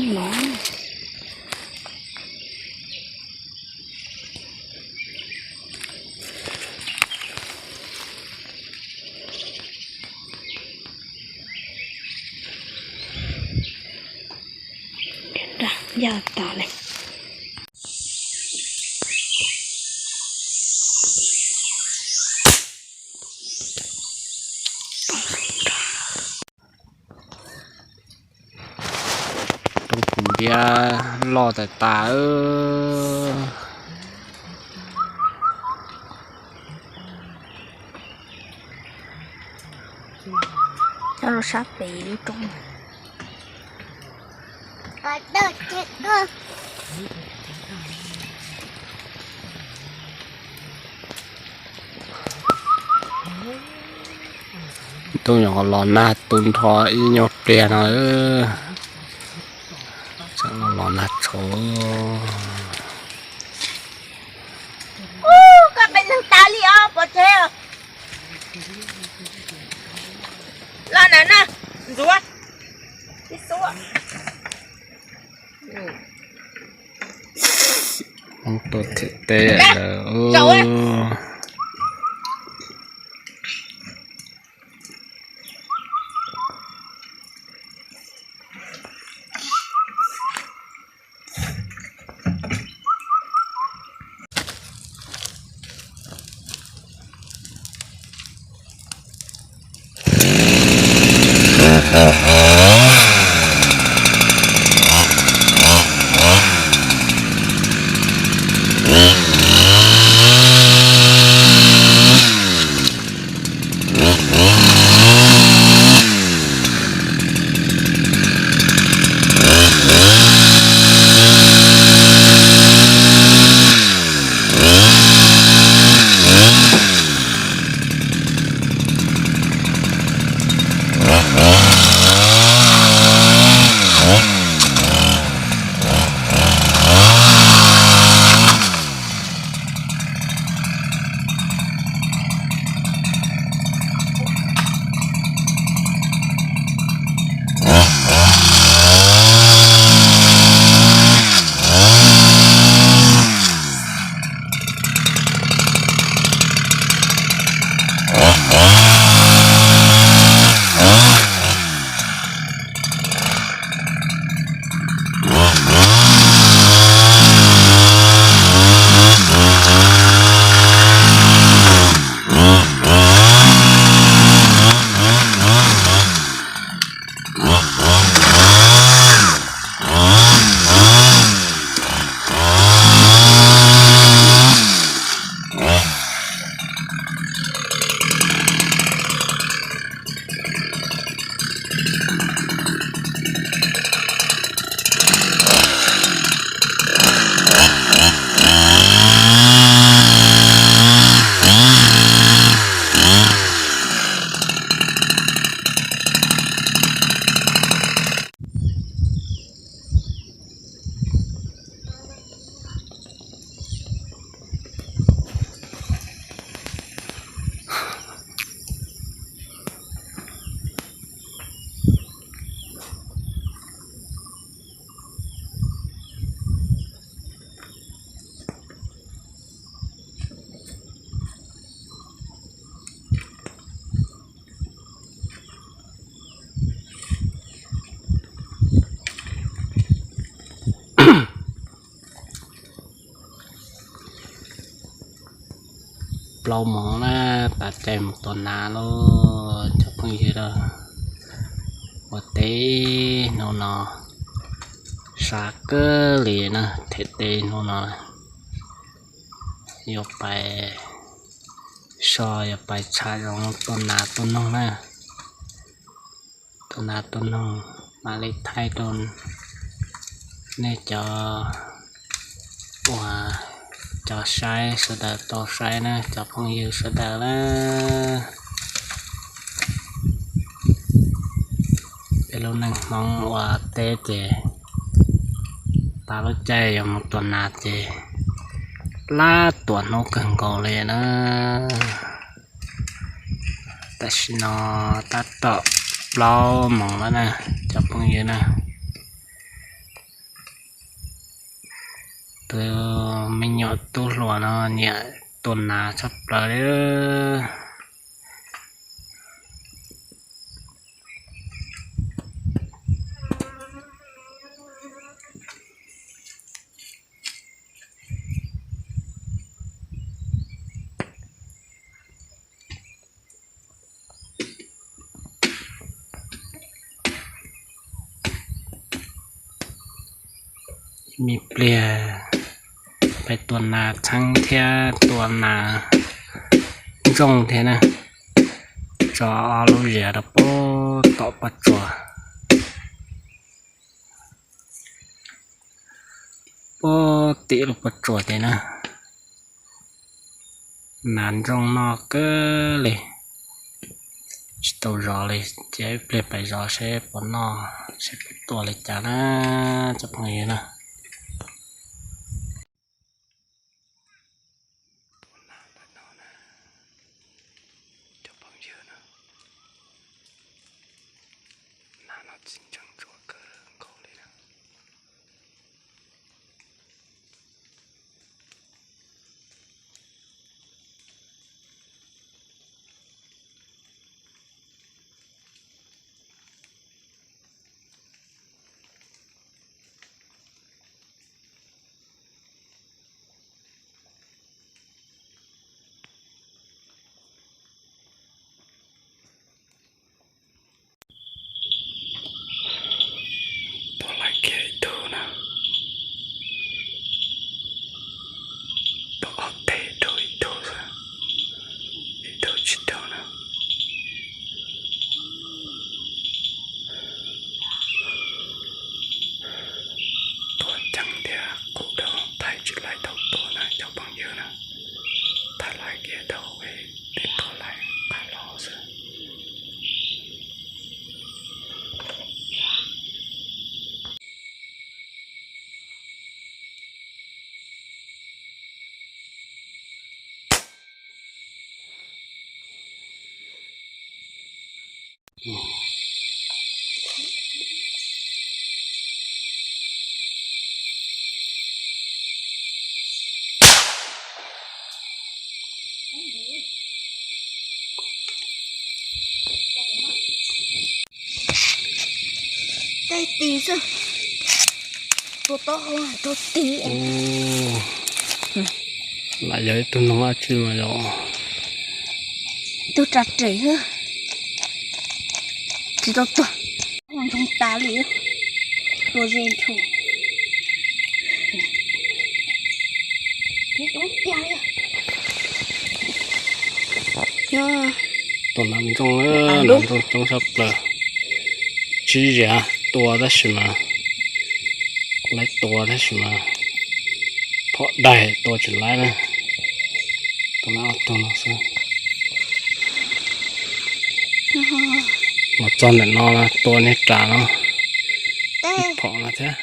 no. Yog tas li. Roob puv ntiab loj tas tas. Nyob rau sab pem lub roob. Tub nyuam qhuav los nag tu nrho ib nyuag pliag no, tseem los nag tshauv. Koj qe neeg tas li os, pov tseg. Los na na, ntxuav. Hmoob tuaj them teb lawm. Plaub moos na, tas caij mus tua nas lauj cov phooj ywg. Ua teb hnub no sab kawg li na, them teb hnub no yuav pais so, yuav pais tsham zoov tua nas tua noog na. Tua nas tua noog mam li thaij rau nej cov uas cov saib sawv daws tau saib na, cov phooj ywg sawv daws na. Peb lub neej Hmoob ua teb ces tas lub caij yuav mus tua nas ces plab tuam hnub kawg nkaus li na. Tam sim no tab tom plaub moos lawm na cov phooj ywg na. Tus me nyuam tub hluas no nyiam tua nas tshaj plaws li. Me pliag peb tua nas txheeb thiab tua nas ntsooj thiab na. Tso ob lub ziav rau pem tom pob tsuas, pem tim lub pob tsuas ces na. Nas ntsooj noj kawg li, tsis tau zov li, ces ib pliag pais zov seb puas noj, seb puas tua li cas na, cov phooj ywg na. Tua nas ntawm no na, cov phooj ywg na, nas no txiv ntseej ntsuav kawg nkaus li na. Tua laiv kiag ib tug na, tua ob teg dhau ib tug xwb, ib tug tsis dhau na. Tua ceev thiab qub dhau, thaij tsis laib thaum tua na cov phooj ywg na, thaij laib kiag thaum tej qhov laib qab los xwb. Tej tis xwb, tua taub hau tua tis. Lam yog ib tug noog dab tsi mas yog tug tsa rem xwb, tsis tau tuag, ntsoog tas li, tua ze ntshu. Tua nas ntsooj, nas ntsooj coob tshaj plaws. Tsib ziav tua tab sis mas, laib tua tab sis mas phom daig tua tsis laib na. Tua nas ob tug no xwb. Los txog ntawm no tua niag ras no ib phom no thiab.